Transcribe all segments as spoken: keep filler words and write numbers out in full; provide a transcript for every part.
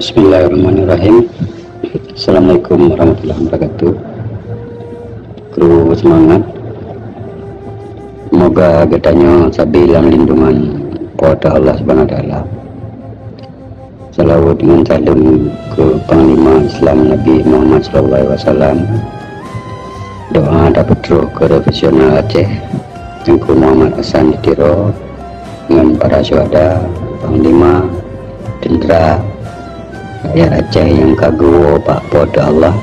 Bismillahirrahmanirrahim. Assalamualaikum warahmatullahi wabarakatuh. Kru seumangat. Moga geutanyoe sabe lam lindungan Po teu Allah Subhanahu Wa Taala. Salawat ngon saleuem keu Panglima Islam Nabi Muhammad sallallahu alaihi wasallam. Doa tapeutroh keu revolusioner Aceh, Teungku Muhammad Hasan di Tiro, ngon para syuhada, panglima, tentera, rakyat Aceh nyang ka geuwoe bak Po teu Allah,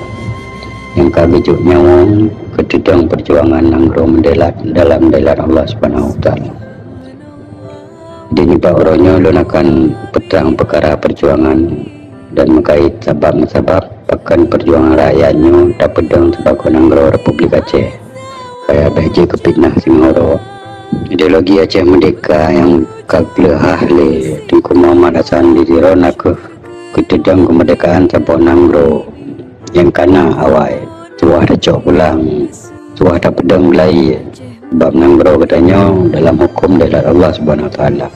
nyang ka geujok nyawöng keu teudong peujuangan nanggroe meudelat dalam delat Allah Subhanahu Wa Taala. Di nibak uroe nyoe lôn akan peutrang peukara peujuangan dan meukait sabab-meusabab pakon peujuangan rakyat nyoe tapeudong sibagoe nanggroe Republik Aceh. Supaya bék jeuet keu fitnah singoh uroe. Ideologi Aceh Merdeka nyang ka geuleuhah lé Teungku Muhammad Hasan di Tiro na kheueh keuteudong keumeurdekaan saboh nanggroe nyang kana awai, tuwah tacok pulang, tuwah tapeudong beulai bak nanggroe geutanyoe dalam huköm delat Allah Subhanahu Wa Taala.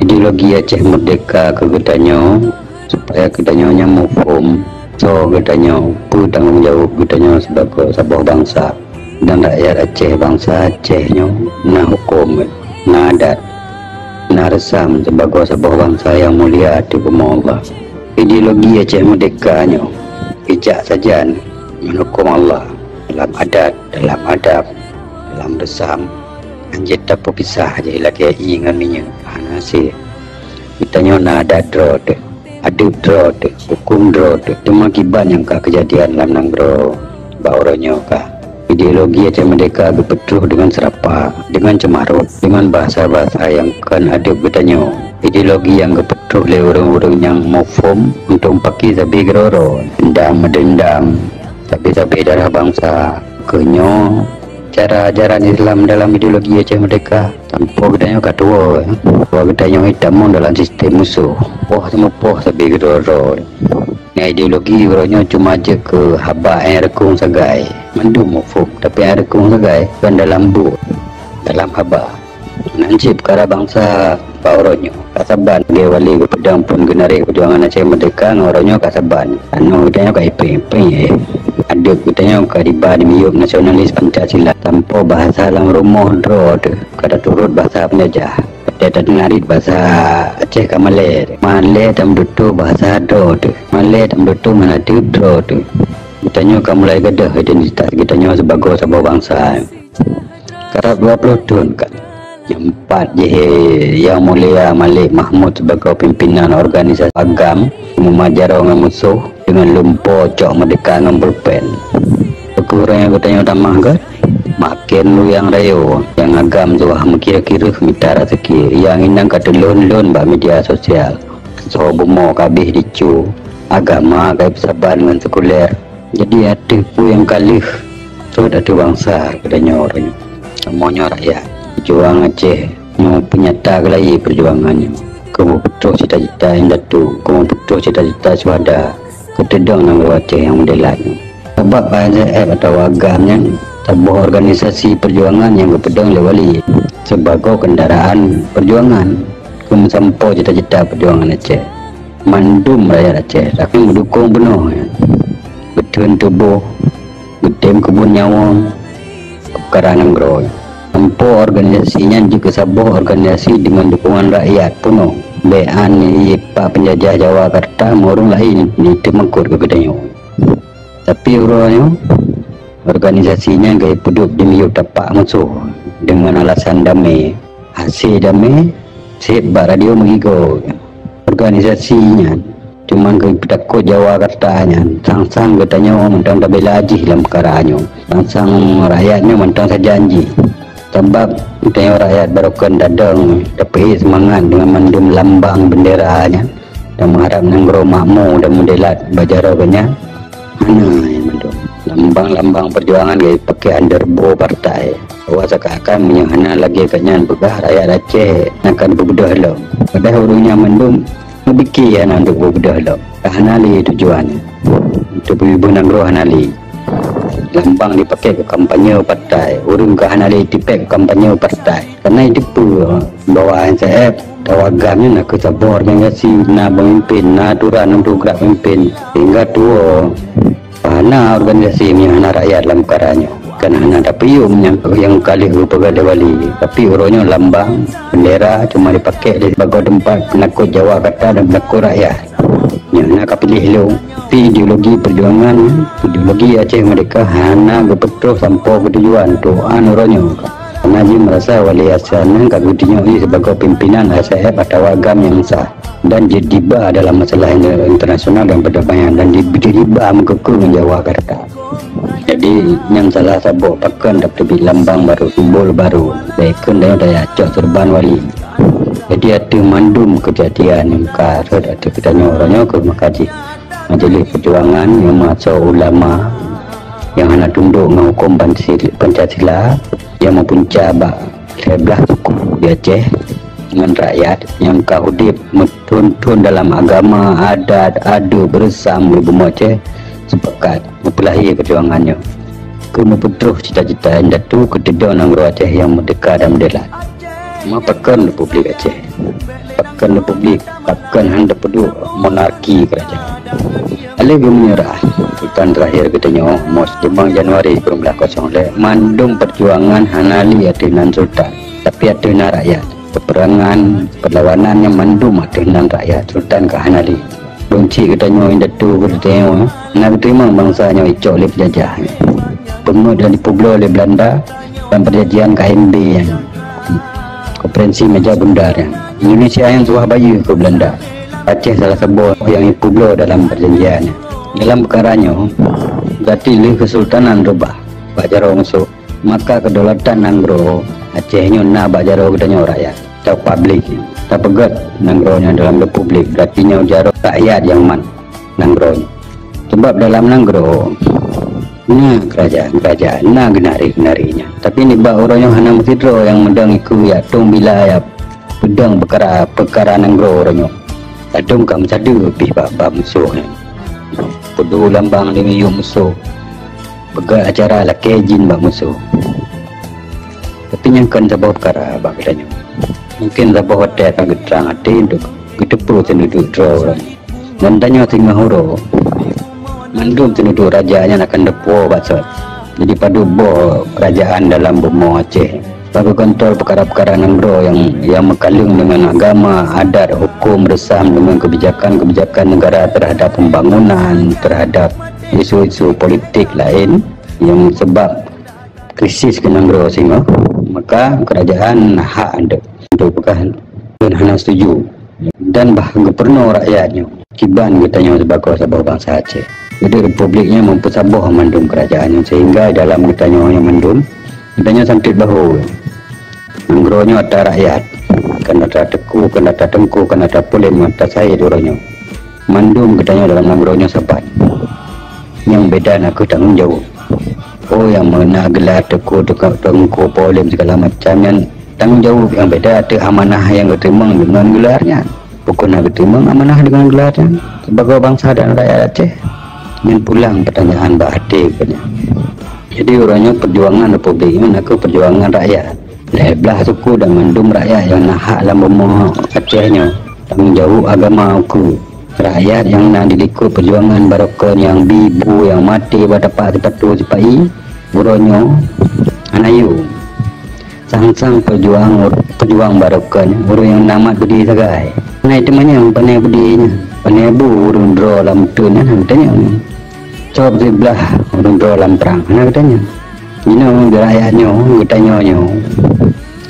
Ideologi Aceh Merdeka keu geutanyoe, supaya geutanyoe nyang muphom soe geutanyoe, peue tanggong jaweueb geutanyoe sibagoe saboh bansa. Dan rakyat Aceh, bansa Aceh nyoe na huköm, na adat, na reusam sibagoe saboh bansa nyang mulia ateueh bumoe Allah. Ideologi Aceh Merdeka nyoe geujak sajan ngon huköm Allah dalam adat, dalam adab, dalam reusam, hanjeuet tapeupisah jih lagée ié ngon minyeuk, hana hase. Geutanyoe na adat droe teuh, adeub droe teuh, huköm droe teuh. Teuma kiban nyang ka keujadian lam nanggroe bak uroe nyoe ka. Ideologi Aceh Merdeka geupeutroh deungon seurapa, deungon ceumarot, deungon bahasa-bahasa nyang kon adeub geutanyoe. Ideologi nyang geupeutroh lé ureuëng-ureuëng nyang muphom untuk paki sabe keudroe-droe, dendam-meudendam, sabe-sabe darah bansa. Keu nyoe, cara ajaran Islam dalam ideologi Aceh Merdeka, sampoe geutanyoe ka tuwoe, bahwa geutanyoe hitamong dalam sistem musoh, poh teumeupoh sabe keudroe-droe. Ngon ideologi uroe nyoe cuma jeuet keu haba nyang reukong sagai. Mandum muphom, tapi nyang reukong sagai kon dalam buet, dalam haba. Meunan cit peukara bansa bak uroe nyoe. Ka saban lagée wali geupeudong phon geunarék peujuangan Aceh Merdeka ngon uroe nyoe ka saban. Tanoh geutanyoe ka ipéng-ipéng, eh. Adeub geutanyoe ka riba di miyueb nasionalis Pancasila. Sampoe bahasa lam rumoh droe teuh ka taturot bahasa peunjajah. Watée tadeungarit bahasa Aceh ka malée. Malée tameututoe bahasa droe teuh. Malée tameututoe ngon adeub droe teuh. Geutanyoe ka mulai gadôh identitas geutanyoe sibagoe saboh bansa. Karab dua ploh thon ka, nyang pat jih Yang Mulia Malik Mahmud sibagoe pimpinan organisasi agam, mumat jaroe ngon musoh, deungon lumpo cok meurdehka ngon pulpen. Peue keuh ureuëng nyang geutanyoe tamah gét? Maken luyang rayeuk, nyang agam tuwah meukireuh-kireuh mita raseuki, nyang inong ka teulon-lon bak media sosial. Soe bumoe ka abéh dicu, agama ka ipeusaban ngon sekuler. Jadi ateueh peue nyang ka lheueh, rot ateueh bansa geutanyoe uroe nyoe. Kamoe nyoe rakyat, peujuang Aceh nyoe peunyata geulayi peujuangan nyoe. Keu meupeutroh cita-cita indatu, keu meupeutroh cita-cita syuhada, keu teudong nanggroe Aceh nyang meudelat nyoe. Sabab A N C F atawa agam nyan saboh organisasi peujuangan nyang geupeudong lé wali sibagoe keundaraan peujuangan keu meusampoe cita-cita peujuangan Aceh. Mandum rakyat Aceh saking meudukong peunoh nyan, geutheun tuboh, geutem keubon nyawöng, keu peukara nanggroe. Sampoe organisasi nyan jeuet keu saboh organisasi deungon dukungan rakyat peunoh. Bék an ié pak peunjajah Jawa Karta meureueng laén jiteumeugot keu geutanyoe. Tapi uroe nyoe, organisasi nyan ka ipeuduek dimiyueb tapak musoh deungon alasan damé. Hase damé, seb bak radio meugigoe. Organisasi nyan cuman keu peutakot Jawa Karta nyan, sang-sang geutanyoe mantong tabela jih lam peukara nyoe. Sang-sang rakyat nyoe mantong sajan jih. Sabab geutanyoe rakyat barô kon tadong, tapeuék seumangat deungon mandum lambang beundera nyan, dan meuharab nanggroe makmu dan meudelat bak jaroe geuh nyan. Hana nyang mandum. Lambang-lambang peujuangan ka ipakè underbow partai. Bahwa seakan-akan meunyoe hana lagèe geuh nyan peugah, rakyat Aceh akan peubeudôh lom. Padahai ureueng nyan mandum meupike hana untuk peubeudôh lom. Ka hana lé tujuan. Untuk peumimpin nanggroe hana lé. Lambang dipakè keu kampanye partai. Ureueng ka hana lé tipèk keu kampanye partai. Karena itu bahwa A N C F Tawa GAM nyan na keu saboh organisasi, na pemimpin, na aturan untuk gerak pemimpin. Sehingga tuwo hana organisasi nyang hana rakyat lam peukara nyoe. Kan hana tapiôh nyang, nyang ka lheueh geupeugah lé wali. Tapi uroe nyoe lambang, bendera cuma dipakai lé sibagoe teumpat peunakot Jawa kata dan peunakot rakyat. Nyan na ka piléh lom. Tapi ideologi peujuangan, ideologi Aceh Merdeka hana geupeutroh sampoe keu tujuan tuan uroe nyoe. Karena jih meurasa Wali Hasan nyan ka geutunyok jih sibagoe pimpinan L S M F atawa GAM nyang sah dan jeuet jiba dalam masalah inter-, internasional dan perdamaian dan di-, jeuet jiba meukeukeu ngon Jawa Jakarta. Jadi, nyan salah saboh pakon tateubiet lambang barô, simbol barô, bèk kheun tanyoe tacok seureuban wali. Jadi, ateueh mandum keujadian nyang ka rhot ateueh geutanyoe uroe nyoe keuh maka jih majelis peujuangan nyang meuasoe ulama nyang hana tundok ngon huköm Pancasila, Pancasila nyang meupunca bak lhèe blah suku di Aceh ngon rakyat nyang ka udép meuthon-thon dalam agama, adat, adeueb, reusam di bumoe Aceh sepakat meupeulahé peujuangan nyoe keu meupeutroh cita-cita indatu keu teudong nanggroe Aceh nyang meurdeka dan meudeulat. Ma pakon republik Aceh? Pakon republik? Pakon han teupeuduek monarki keurajeuen? Ka lheueh geumeunyeurah Sultan teurakhir geutanyoe, Mus, limong Januari sikureueng blaih kosong lhèe, mandum peujuangan hana lé ateueh nan sultan, tapi ateueh nan rakyat. Peuperangan, peulawanan nyan mandum ateueh nan rakyat, sultan ka hana lé. Lôn cit geutanyoe indatu geutanyoe na geuteurimong bansa nyoe icok lé peujajah. Peungeuet dan jipeubloe lé Beulanda lam peujanjian K M B nyan, Konferensi Meja Bundar nyan. Indonesia nyan suah bayeue keu Beulanda. Aceh salah saboh nyang jipeubloe dalam peujanjian nyan. Dalam peukara nyoe, berarti lheueh keusultanan reubah bak jaroe musoh. Maka kedaulatan nanggroe Aceh nyoe na bak jaroe geutanyoe rakyat, atau publik, tapeugét nanggroe nyoe dalam republik, berarti nyoe jaroe rakyat nyang mat nanggroe nyoe. Sebab dalam nanggroe na keurajeuen-keurajeuen, na geunari-geunari nyan. Tapi nibak uroe nyoe hana meusidroe nyang meudong ikeue jak tueng bila jak peudong peukara, peukara nanggroe uroe nyoe. Ladôm ka meusadeue pih bak, bak musoh nyan. Peuduek lambang di miyueb musoh. Peugét acara lakée jin bak musoh. Tapi nyan kon saboh peukara bak geutanyoe. Mungken saboh watée akan geutrang até untuk geuteupeue seunuduek droe uroe nyoe. Dan tanyoe singoh uroe, mandum seunuduek raja nyan akan teupuwoe bak sot. Jadi padub boh keurajeuen dalam bumoe Aceh. Bak geukontrol peukara-peukara nanggroe nyang, nyang meukaleueng deungon agama, adat, huköm, reusam, deungon keubijakan-keubijakan neugara teuhadab pembangunan, teuhadab isu-isu politik laén nyang sabab krisis keu nanggroe singoh, maka keurajeuen na hak untuk, untuk peugah lôn hana setuju. Dan bah geupurunoe rakyat nyoe kiban geutanyoe sibagoe saboh bansa Aceh. Jadi republik nyoe meupeusaboh mandum keurajeuen nyoe sehingga dalam geutanyoe nyoe mandum geutanyoe sangkét bahô. Nanggroe nyoe atra rakyat, kon atra teungku, kon atra teungku, kon atra puléh, atra saét uroe nyoe. Mandum geutanyoe dalam nanggroe nyoe saban. Nyang beda na kheueh tanggong jaweueb. Oh, nyang meuna geular teungku, teungku, teungku, polém, segala macam nyan tanggong jaweueb nyang beda ateueh amanah nyang geuteurimong deungon geular nyan. Bukon na geuteurimong amanah deungon geular nyan sibagoe bansa dan rakyat Aceh. Nyan pulang peutanyaan bak até geuh nyan. Jadi, uroe nyoe peujuangan republik nyoe na kheueh peujuangan rakyat. Lhèe blah suku dan mandum rakyat nyang na hak lam bumoe Aceh nyoe. Tanggong jaweueb agama ukeue. Rakyat nyang na dilikot peujuangan barokon nyang bi bu nyang maté bak tapak sipatu sipa-i, uroe nyoe hana yum. Sang-sang peujuang, peujuang barokon ureueng nyang na mat beudé sagai. Ngai teumanyong pané beudé nyan, pané bu ureueng droe lam teuen nyan, hana geutanyong. Soe siblah ureueng droe lam prang, hana geutanyong. Jinoe rakyat nyoe geutanyoe nyoe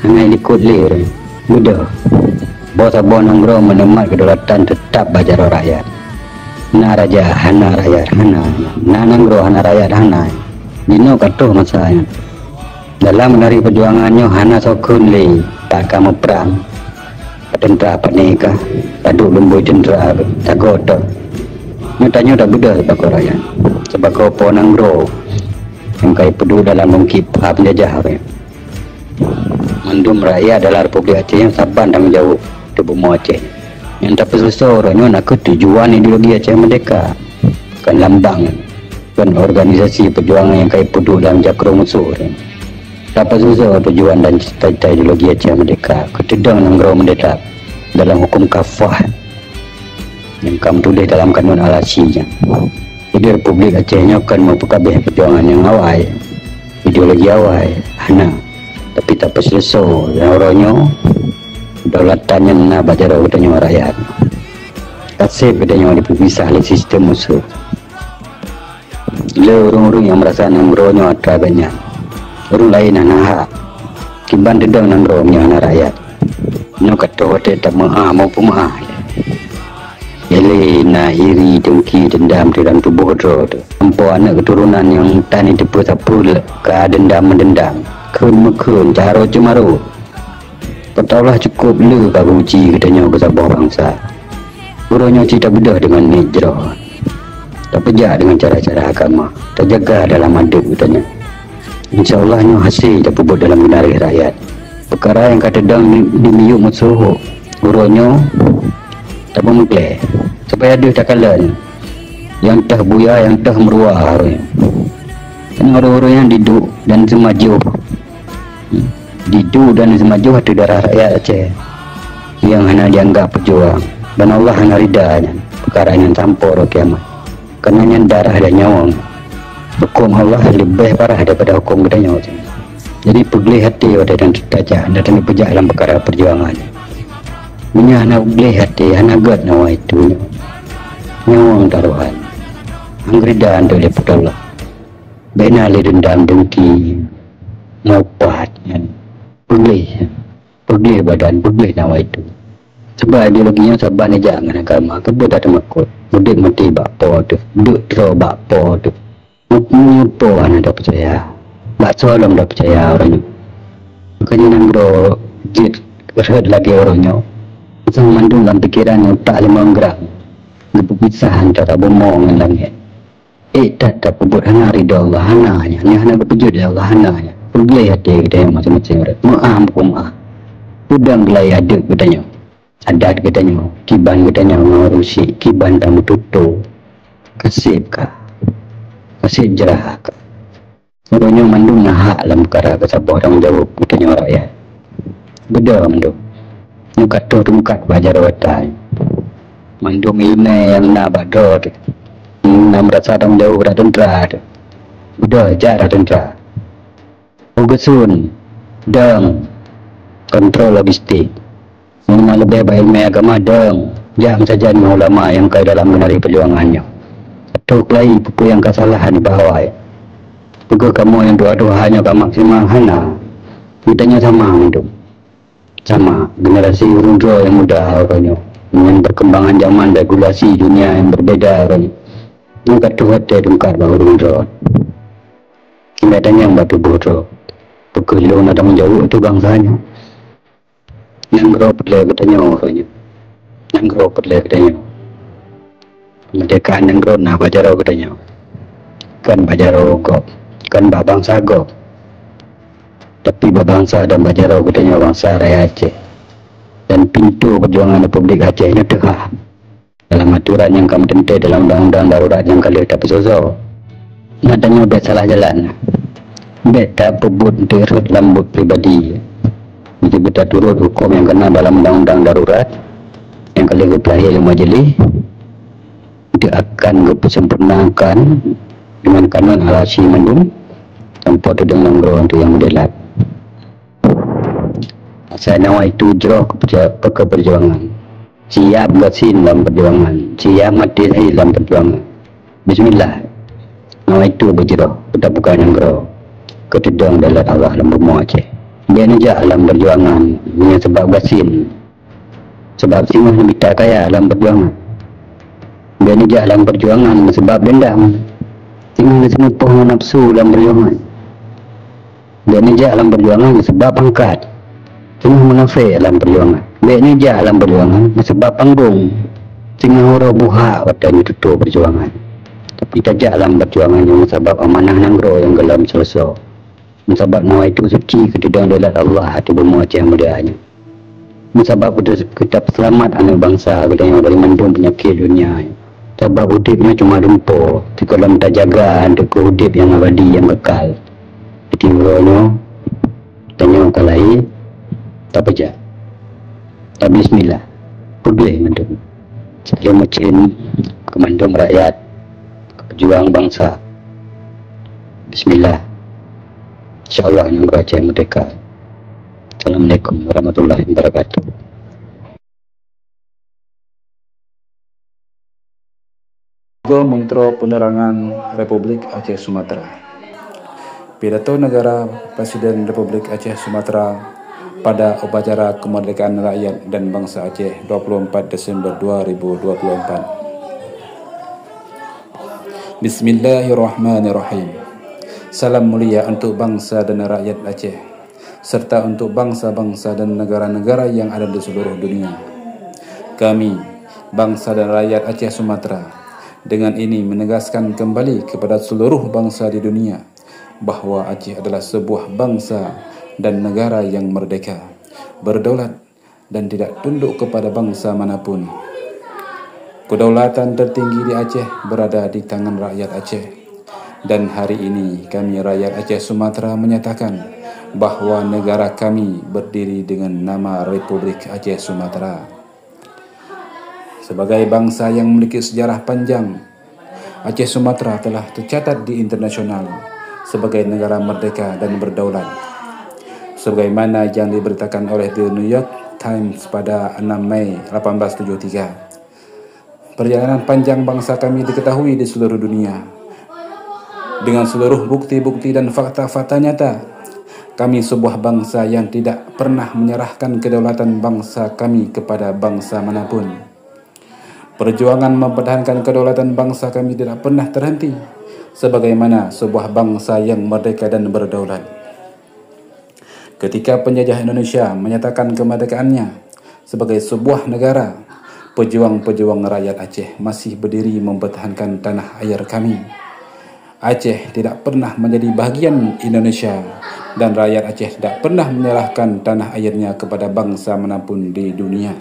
hana likot lé ureueng. Beudôh. Boh saboh nanggroe meuneumat kedaulatan teutap bak jaroe rakyat. Na raja, hana rakyat, hana. Na nanggroe, hana rakyat, hana. Jinoe ka troh masa nyan. Dalam meunari peujuangan nyoe hana soe kheun lé, pat ka meuprang, pat teuntra, pat neka, padub lumbôi teuntra, sagoe tok. Nyoe tanyoe tabeudôh sibagoe rakyat, sibagoe po nanggroe nyang ka ipeuduek dalam lungkieb pha peunjajah. Mandum rakyat dalam Republik Aceh nyan saban tanggong jaweueb di bumoe Aceh. Nyang tapeuseusoe uroe nyoe na kheueh tujuan ideologi Aceh Merdeka. Kon lambang, kon organisasi peujuangan nyang ka ipeuduek dalam jakrong musoh. Tapeuseusoe tujuan dan cita-cita ideologi Aceh Merdeka keu teudong nanggroe meudeulat. dalam huköm kafah nyang ka meutuléh dalam kanun Al-Asyi nyan. Jadi, Republik Aceh nyoe kon meupeukabeh peujuangan nyang awai, ideologi awai, hana. Tapi tapeuseuleusoe nyang uroe nyoe, kedaulatan nyan na bak jaroe geutanyoe rakyat. Ka sép geutanyoe dipeupisah lé sistem musoh. Lé ureuëng-ureuëng nyang meurasa nanggroe nyoe atra geuh nyan, ureuëng laén hana hak. Kiban teudong nanggroe meunyoe hana rakyat. Nyoe ka troh watée tameuáh meupeumeuáh. Ilée na iri, dengki, deundam di dalam tuboh droe teuh. Sampoe aneuëk keuturonan nyang tan jiteupeue sapeue ka deundam-meudeundam, kheun-meukheun, caro-ceumaro. Peue teuh Allah cukôp le ka geuji geutanyoe keu saboh bansa. Uroe nyoe cit tabeudôh deungon niet jroh, tapeujak deungon cara-cara agama, tajaga dalam adeue geutanyoe. Insya Allah nyoe hase tapeubuet dalam geunaréh rakyat. Peukara nyang ka teudong di, di miyueb musoh uroe nyoe tapeumeugleh, supaya deuh takalon nyang teuh buya, nyang teuh meuruwa uroe nyoe. Karena uroe-uroe nyan diduek dan seumajoh. Diduek dan seumajoh ateueh darah rakyat Aceh nyang hana jianggab peujuang, dan Allah hana rida nyan, peukara nyan sampoe uroe kiamat. Karena nyan darah dan nyawöng. Huköm Allah leubeh parah daripada huköm geutanyoe. Jadi, peugleh até watée dan tajak, dan tapeujak lam peukara peujuangan. Meunyoe hana peugleh até, hana gét nyoe, nyawöng tarohan. Hana rida nyan lé Po teu Allah. Bék na lé deundam, dengki, mupat nyan. Peugleh, peugleh badan, peugleh nyawa itu. Sebab ideologi nyan saban neujak ngon agama, keubeue that teumakot. Udeb maté bak Po teuh, duek droe bak Po teuh. Meunyoe Po hana tapeucaya, bak soe lom tapeucaya uroe nyoe. Makanya nanggroe jeuet rhot lagée uroe nyoe. Sang mandum lam pikeran nyang tak limong gram. Geupeupisah antara bumoe ngon langét. Ék that tapeubuet hana ridha Allah, hana nyan. Nyang hana geupeujeuet lé Allah, hana nyan. Peugleh até geutanyoe maséng-maséng ureuëng. Meuáh, meupeumeuáh. Peudong geulai adeue geutanyoe. Adat geutanyoe, kiban geutanyoe ngon ureuëng syiek, kiban tameututoe. Ka sép ka. Ka sép jeurah ka. Uroe nyoe mandum na hak lam peukara keu saboh tanggong jaweueb geutanyoe rakyat. Beudôh mandum. Nyoe ka troh teungkat bak jaroe ata. Mandum ileumèe nyang na bak droe teuh, nyang na meurasa tanggong jaweueb bak teuntra teuh, beudôh jak bak teuntra. Peugeusun, dong, kontrol logistik. Meunyoe leubeh bak ileumèe agama, dong, jak meusajan ngon ulama nyang ka dalam geunaréh peujuangan nyoe. Ateueh keulayi peue-peue nyang ka salah nibak awai. Peugah kamoe nyang tuha-tuha nyoe ka maksimal, hana. Geutanyoe sama mandum. Sama, generasi ureuëng droe nyang muda uroe nyoe. Ngon perkembangan zaman, regulasi dunia nyang berbeda uroe nyoe. Nyoe ka troh watée teungkat bak ureuëng droe. Nyoe tanyong bak tuboh droe. Peu kheueh lôn na tanggong jaweueb ateueh bansa nyoe? Nanggroe peureulée geutanyoe uroe nyoe. Nanggroe peureulée geutanyoe. Merdeka nanggroe na bak jaroe geutanyoe. Kon bak jaroe gob, kon bak bansa gob. Tapi bak bansa dan bak jaroe geutanyoe, bansa rakyat Aceh. Dan pintoe peujuangan Republik Aceh nyoe teuhah. Dalam aturan nyang ka meuteuntée dalam undang-undang darurat nyang ka lheueh tapeusoe-soe. Geutanyoe bék salah jalan. Bék tapeubuet untuk rhot lam buet pribadi. Meusti beuta turot huköm nyang keunan dalam undang-undang darurat nyang ka lheueh geupeulahé lé majeulih, untuk akan geupeusempurnakan deungon kanun Al-Asyi mandum, tanpa teudong nanggroe untuk nyang meudelat. Asai nyawa itu jroh keu peuja-, keu peujuangan. Siap gasien lam peujuangan, siap maté syahid lam peujuangan. Bismillah. Nyawa itu beujroh keu tabuka nanggroe, keu teudong daulat Allah lam bumoe Aceh. Bék neujak lam peujuangan nyan sabab gasien, sabab singoh neumita kaya lam peujuangan. Bék neujak lam peujuangan sabab deundam, singoh neuseumeupôh ngon nafsu lam peujuangan. Bék neujak lam peujuangan sabab pangkat, singoh munafék lam peujuangan. Bék neujak lam peujuangan sabab panggong, singoh uroe buhak watée neututoe peujuangan. Tapi tajak lam peujuangan nyoe sabab amanah nanggroe nyang gohlom soe-soe. Meusabab nyawa itu suci keu teudong daulat Allah ateueh bumoe Aceh mulia nyoe. Meusabab keu, keu tapeuseulamat aneuëk bansa geutanyoe dari mandum peunyakét donya nyoe. Sabab udeb nyoe cuma lumpoe, sigohlom tajaga untuk keu udeb nyang abadi, nyang kekal. Jadi uroe nyoe, tanyoe ka lahé, tapeujak. Tabismillah. Peubléh mandum. Sabe mucin keu mandum rakyat, keu peujuang bansa. Bismillah. Insya Allah nanggroe Aceh merdeka. Assalamualaikum warahmatullahi wabarakatuh. Go Meuntro Penerangan Republik Aceh Sumatra. Pidato Negara Presiden Republik Aceh Sumatra pada upacara kemerdekaan rakyat dan bangsa Aceh dua puluh empat Desember dua ribu dua puluh empat. Bismillahirrahmanirrahim. Salam mulia untuk bangsa dan rakyat Aceh, serta untuk bangsa-bangsa dan negara-negara yang ada di seluruh dunia. Kami, bangsa dan rakyat Aceh Sumatra, dengan ini menegaskan kembali kepada seluruh bangsa di dunia bahwa Aceh adalah sebuah bangsa dan negara yang merdeka, berdaulat, dan tidak tunduk kepada bangsa manapun. Kedaulatan tertinggi di Aceh berada di tangan rakyat Aceh. Dan hari ini kami rakyat Aceh Sumatra menyatakan bahwa negara kami berdiri dengan nama Republik Aceh Sumatra. Sebagai bangsa yang memiliki sejarah panjang, Aceh Sumatra telah tercatat di internasional sebagai negara merdeka dan berdaulat, sebagaimana yang diberitakan oleh The New York Times pada enam Mei delapan belas tujuh tiga. Perjalanan panjang bangsa kami diketahui di seluruh dunia. Dengan seluruh bukti-bukti dan fakta-fakta nyata, kami sebuah bangsa yang tidak pernah menyerahkan kedaulatan bangsa kami kepada bangsa manapun. Perjuangan mempertahankan kedaulatan bangsa kami tidak pernah terhenti, sebagaimana sebuah bangsa yang merdeka dan berdaulat. Ketika penjajah Indonesia menyatakan kemerdekaannya sebagai sebuah negara, pejuang-pejuang rakyat Aceh masih berdiri mempertahankan tanah air kami. Aceh tidak pernah menjadi bahagian Indonesia, dan rakyat Aceh tidak pernah menyerahkan tanah airnya kepada bangsa manapun di dunia.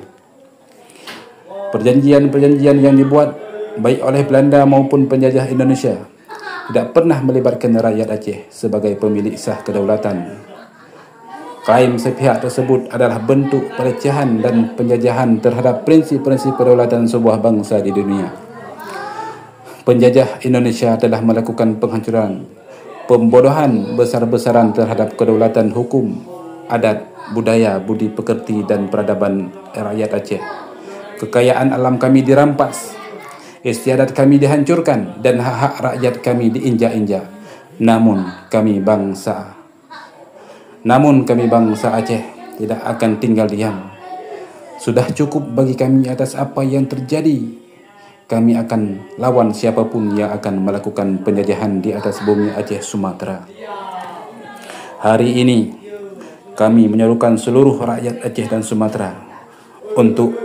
Perjanjian-perjanjian yang dibuat, baik oleh Belanda maupun penjajah Indonesia, tidak pernah melibatkan rakyat Aceh sebagai pemilik sah kedaulatan. Klaim sepihak tersebut adalah bentuk pelecehan dan penjajahan terhadap prinsip-prinsip kedaulatan sebuah bangsa di dunia. Penjajah Indonesia telah melakukan penghancuran, pembodohan besar-besaran terhadap kedaulatan hukum, adat, budaya, budi pekerti, dan peradaban rakyat Aceh. Kekayaan alam kami dirampas, istiadat kami dihancurkan, dan hak-hak rakyat kami diinjak-injak. Namun kami bangsa, namun kami bangsa Aceh tidak akan tinggal diam. Sudah cukup bagi kami atas apa yang terjadi. Kami akan lawan siapapun yang akan melakukan penjajahan di atas bumi Aceh Sumatra. Hari ini, kami menyerukan seluruh rakyat Aceh dan Sumatra untuk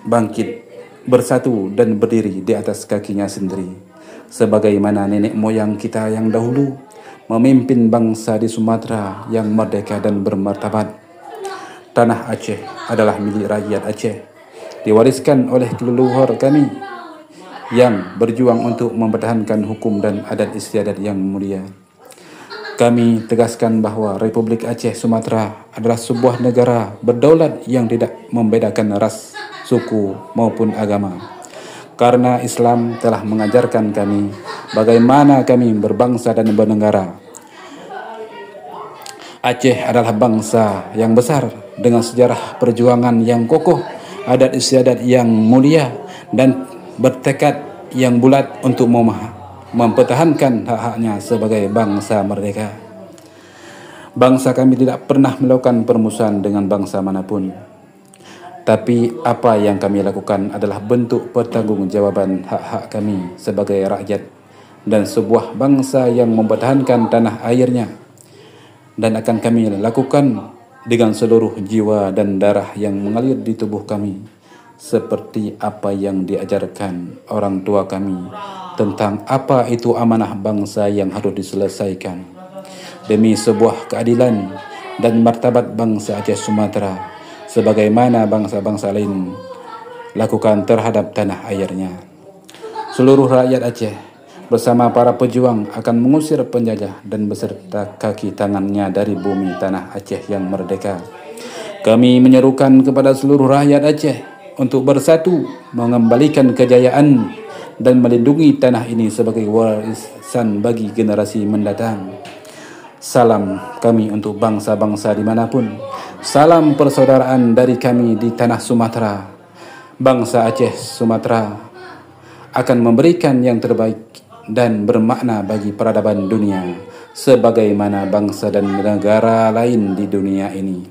bangkit, bersatu dan berdiri di atas kakinya sendiri, sebagaimana nenek moyang kita yang dahulu memimpin bangsa di Sumatra yang merdeka dan bermartabat. Tanah Aceh adalah milik rakyat Aceh, diwariskan oleh leluhur kami yang berjuang untuk mempertahankan hukum dan adat istiadat yang mulia. Kami tegaskan bahwa Republik Aceh Sumatra adalah sebuah negara berdaulat yang tidak membedakan ras, suku, maupun agama. Karena Islam telah mengajarkan kami bagaimana kami berbangsa dan bernegara. Aceh adalah bangsa yang besar dengan sejarah perjuangan yang kokoh, adat istiadat yang mulia, dan bertekad yang bulat untuk memah-, mempertahankan hak-haknya sebagai bangsa merdeka. Bangsa kami tidak pernah melakukan permusuhan dengan bangsa manapun. Tapi apa yang kami lakukan adalah bentuk pertanggungjawaban hak-hak kami sebagai rakyat dan sebuah bangsa yang mempertahankan tanah airnya, dan akan kami lakukan dengan seluruh jiwa dan darah yang mengalir di tubuh kami, seperti apa yang diajarkan orang tua kami tentang apa itu amanah bangsa yang harus diselesaikan demi sebuah keadilan dan martabat bangsa Aceh Sumatra, sebagaimana bangsa-bangsa lain lakukan terhadap tanah airnya. Seluruh rakyat Aceh bersama para pejuang akan mengusir penjajah dan beserta kaki tangannya dari bumi tanah Aceh yang merdeka. Kami menyerukan kepada seluruh rakyat Aceh untuk bersatu mengembalikan kejayaan dan melindungi tanah ini sebagai warisan bagi generasi mendatang. Salam kami untuk bangsa-bangsa di mana pun. Salam persaudaraan dari kami di tanah Sumatera. Bangsa Aceh Sumatera akan memberikan yang terbaik dan bermakna bagi peradaban dunia sebagaimana bangsa dan negara lain di dunia ini.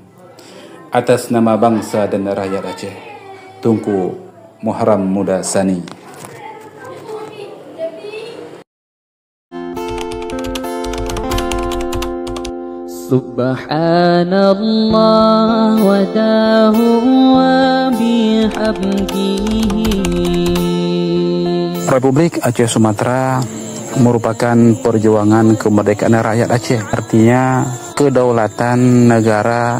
Atas nama bangsa dan rakyat Aceh, Teungku Muharram Muda Sani. Subhanallah wa dahu wa bihamdihi. Republik Aceh Sumatra merupakan perjuangan kemerdekaan rakyat Aceh. Artinya, kedaulatan negara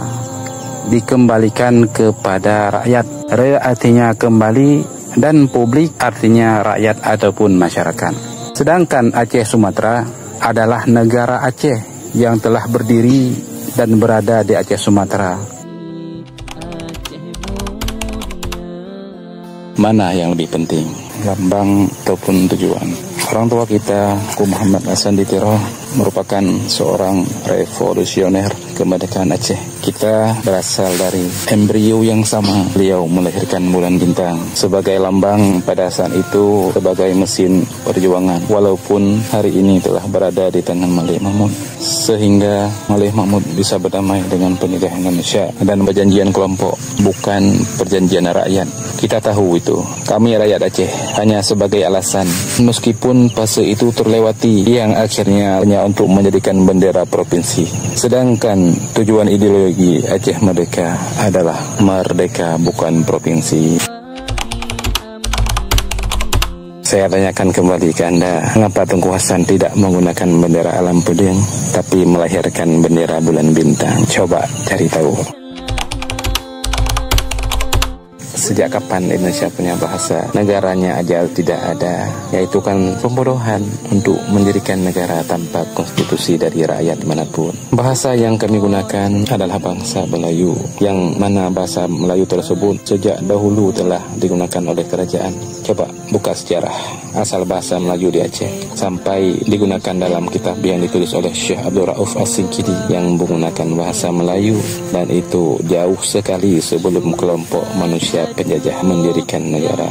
dikembalikan kepada rakyat. Re artinya kembali dan publik artinya rakyat ataupun masyarakat. Sedangkan Aceh Sumatra adalah negara Aceh yang telah berdiri dan berada di Aceh Sumatra. Mana yang lebih penting, lambang ataupun tujuan? Orang tua kita, Teungku Muhammad Hasan di Tiro, merupakan seorang revolusioner kemerdekaan Aceh. Kita berasal dari embrio yang sama. Beliau melahirkan bulan bintang sebagai lambang pada saat itu, sebagai mesin perjuangan. Walaupun hari ini telah berada di tangan Malik Mahmud, sehingga Malik Mahmud bisa berdamai dengan penjajah Indonesia dan perjanjian kelompok, bukan perjanjian rakyat. Kita tahu itu. Kami rakyat Aceh hanya sebagai alasan, meskipun fase itu terlewati, yang akhirnya hanya untuk menjadikan bendera provinsi. Sedangkan tujuan ideologi Aceh Merdeka adalah merdeka, bukan provinsi. Saya tanyakan kembali ke anda, mengapa Teungku Hasan tidak menggunakan bendera alam peudeueng, tapi melahirkan bendera bulan bintang? Coba cari tahu. Sejak kapan Indonesia punya bahasa? Negaranya aja tidak ada, yaitu kan pembodohan untuk mendirikan negara tanpa konstitusi dari rakyat manapun. Bahasa yang kami gunakan adalah bahasa Melayu, yang mana bahasa Melayu tersebut sejak dahulu telah digunakan oleh kerajaan. Coba buka sejarah asal bahasa Melayu di Aceh, sampai digunakan dalam kitab yang ditulis oleh Syekh Abdul Rauf As-Singkili yang menggunakan bahasa Melayu, dan itu jauh sekali sebelum kelompok manusia penjajah mendirikan negara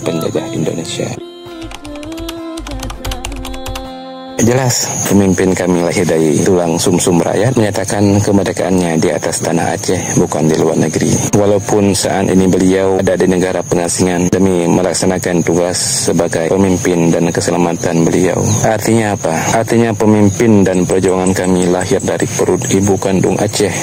penjajah Indonesia. Jelas, pemimpin kami lahir dari tulang sumsum rakyat menyatakan kemerdekaannya di atas tanah Aceh, bukan di luar negeri. Walaupun saat ini beliau ada di negara pengasingan demi melaksanakan tugas sebagai pemimpin dan keselamatan beliau. Artinya apa? Artinya pemimpin dan perjuangan kami lahir dari perut ibu kandung Aceh.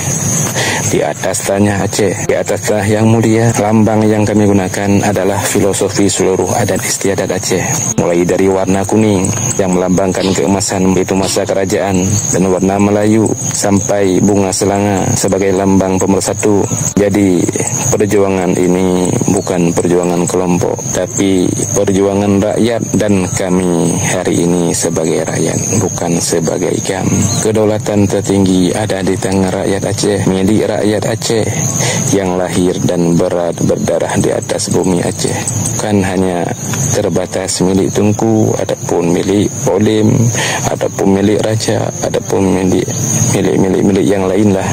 Di atas tanah Aceh, di atas tanah yang mulia, lambang yang kami gunakan adalah filosofi seluruh adat istiadat Aceh. Mulai dari warna kuning yang melambangkan keemasan, itu masa kerajaan, dan warna Melayu sampai bunga selanga sebagai lambang pemersatu. Jadi, perjuangan ini bukan perjuangan kelompok, tapi perjuangan rakyat, dan kami hari ini sebagai rakyat, bukan sebagai GAM. Kedaulatan tertinggi ada di tangan rakyat Aceh, milik rakyat Aceh yang lahir dan berat berdarah di atas bumi Aceh. Bukan hanya terbatas milik Teungku ataupun milik Polim ataupun milik raja ataupun milik, milik, milik, milik yang lainlah.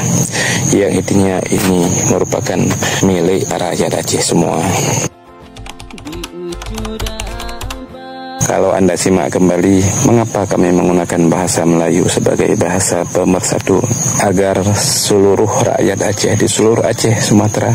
Yang intinya ini merupakan milik rakyat Aceh semua. Kalau anda simak kembali, mengapa kami menggunakan bahasa Melayu sebagai bahasa pemersatu? Agar seluruh rakyat Aceh di seluruh Aceh Sumatera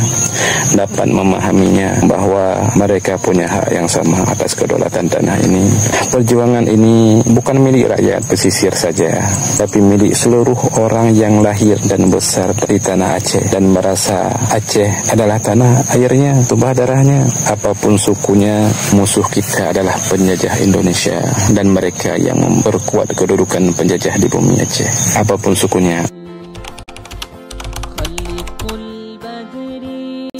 dapat memahaminya, bahwa mereka punya hak yang sama atas kedaulatan tanah ini. Perjuangan ini bukan milik rakyat pesisir saja, tapi milik seluruh orang yang lahir dan besar di tanah Aceh dan merasa Aceh adalah tanah airnya, tumpah darahnya. Apapun sukunya, musuh kita adalah penjajah Indonesia dan mereka yang memperkuat kedudukan penjajah di bumi Aceh. Apapun sukunya.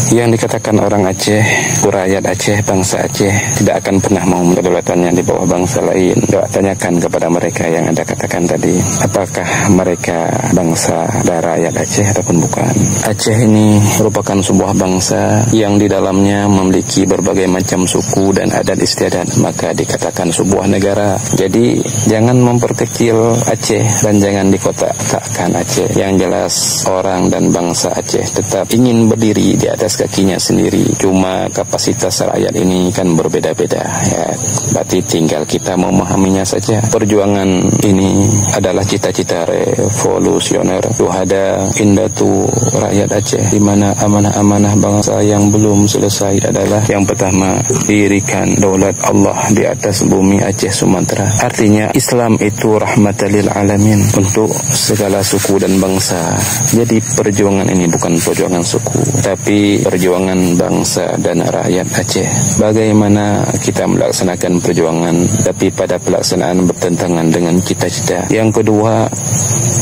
Yang dikatakan orang Aceh, rakyat Aceh, bangsa Aceh, tidak akan pernah mau kedaulatannya di bawah bangsa lain. Coba tanyakan kepada mereka yang Anda katakan tadi, apakah mereka bangsa dan rakyat Aceh ataupun bukan. Aceh ini merupakan sebuah bangsa yang di dalamnya memiliki berbagai macam suku dan adat istiadat, maka dikatakan sebuah negara. Jadi, jangan memperkecil Aceh dan jangan dikotak-kotakkan Aceh. Yang jelas, orang dan bangsa Aceh tetap ingin berdiri di atas kakinya sendiri. Cuma kapasitas rakyat ini kan berbeda-beda, ya. Berarti tinggal kita memahaminya saja. Perjuangan ini adalah cita-cita revolusioner, syuhada, indatu rakyat Aceh, di mana amanah-amanah bangsa yang belum selesai adalah, yang pertama, dirikan daulat Allah di atas bumi Aceh Sumatera. Artinya, Islam itu rahmatan lil alamin, untuk segala suku dan bangsa. Jadi, perjuangan ini bukan perjuangan suku, tapi perjuangan bangsa dan rakyat Aceh. Bagaimana kita melaksanakan perjuangan, tapi pada pelaksanaan bertentangan dengan cita-cita. Yang kedua,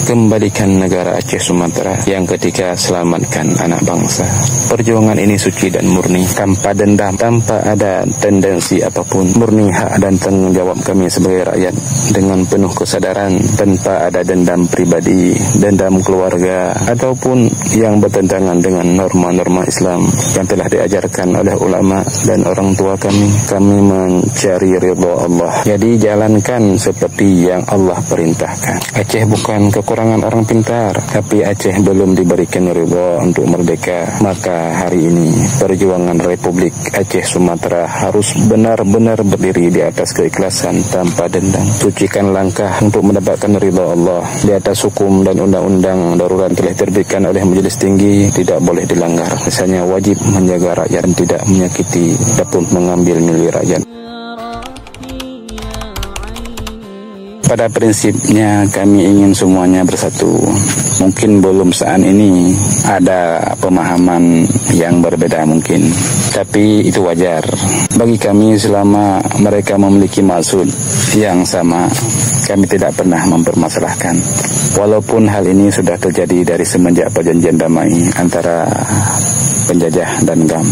kembalikan negara Aceh Sumatera. Yang ketiga, selamatkan anak bangsa. Perjuangan ini suci dan murni, tanpa dendam, tanpa ada tendensi apapun. Murni hak dan tanggung jawab kami sebagai rakyat, dengan penuh kesadaran, tanpa ada dendam pribadi, dendam keluarga, ataupun yang bertentangan dengan norma-norma Islam yang telah diajarkan oleh ulama dan orang tua kami. Kami mencari ridha Allah. Jadi, jalankan seperti yang Allah perintahkan. Aceh bukan kekurangan orang pintar, tapi Aceh belum diberikan ridha untuk merdeka. Maka hari ini, perjuangan Republik Aceh Sumatera harus benar-benar berdiri di atas keikhlasan tanpa dendam. Sucikan langkah untuk mendapatkan ridha Allah. Di atas hukum dan undang-undang darurat telah diterbitkan oleh Majelis Tinggi, tidak boleh dilanggar. Misalnya, wajib menjaga rakyat dan tidak menyakiti ataupun mengambil milik rakyat. Pada prinsipnya, kami ingin semuanya bersatu. Mungkin belum saat ini ada pemahaman yang berbeda mungkin. Tapi itu wajar. Bagi kami, selama mereka memiliki maksud yang sama, kami tidak pernah mempermasalahkan. Walaupun hal ini sudah terjadi dari semenjak perjanjian damai antara penjajah dan GAM.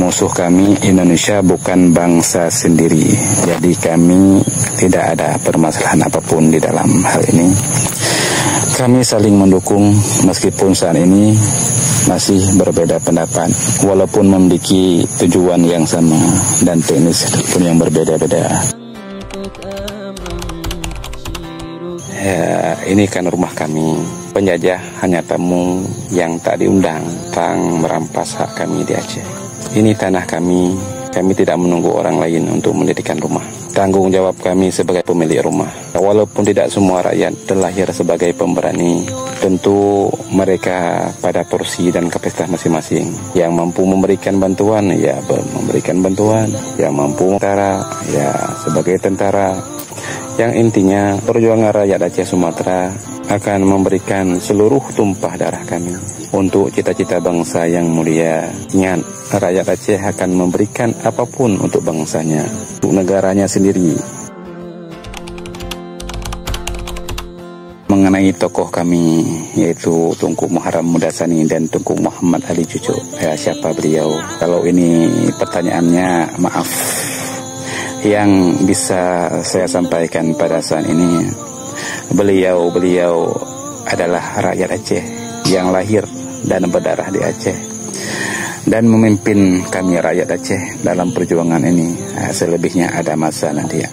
Musuh kami Indonesia bukan bangsa sendiri. Jadi kami tidak ada permasalahan apapun di dalam hal ini. Kami saling mendukung meskipun saat ini masih berbeda pendapat, walaupun memiliki tujuan yang sama dan teknis pun yang berbeda-beda. Ya, ini kan rumah kami. Penjajah hanya tamu yang tak diundang, datang merampas hak kami di Aceh. Ini tanah kami, kami tidak menunggu orang lain untuk mendirikan rumah. Tanggung jawab kami sebagai pemilik rumah. Walaupun tidak semua rakyat terlahir sebagai pemberani, tentu mereka pada porsi dan kapasitas masing-masing. Yang mampu memberikan bantuan, ya, ber-, memberikan bantuan. Yang mampu tentara, ya, sebagai tentara. Yang intinya, perjuangan rakyat Aceh Sumatera akan memberikan seluruh tumpah darah kami untuk cita-cita bangsa yang mulia. Ingat, rakyat Aceh akan memberikan apapun untuk bangsanya, untuk negaranya sendiri. Mengenai tokoh kami, yaitu Teungku Muharram Mudasani dan Teungku Muhammad Ali Cucuk, ya, siapa beliau? Kalau ini pertanyaannya, maaf, yang bisa saya sampaikan pada saat ini, beliau-beliau adalah rakyat Aceh yang lahir dan berdarah di Aceh dan memimpin kami rakyat Aceh dalam perjuangan ini. Ah, selebihnya ada masa nanti.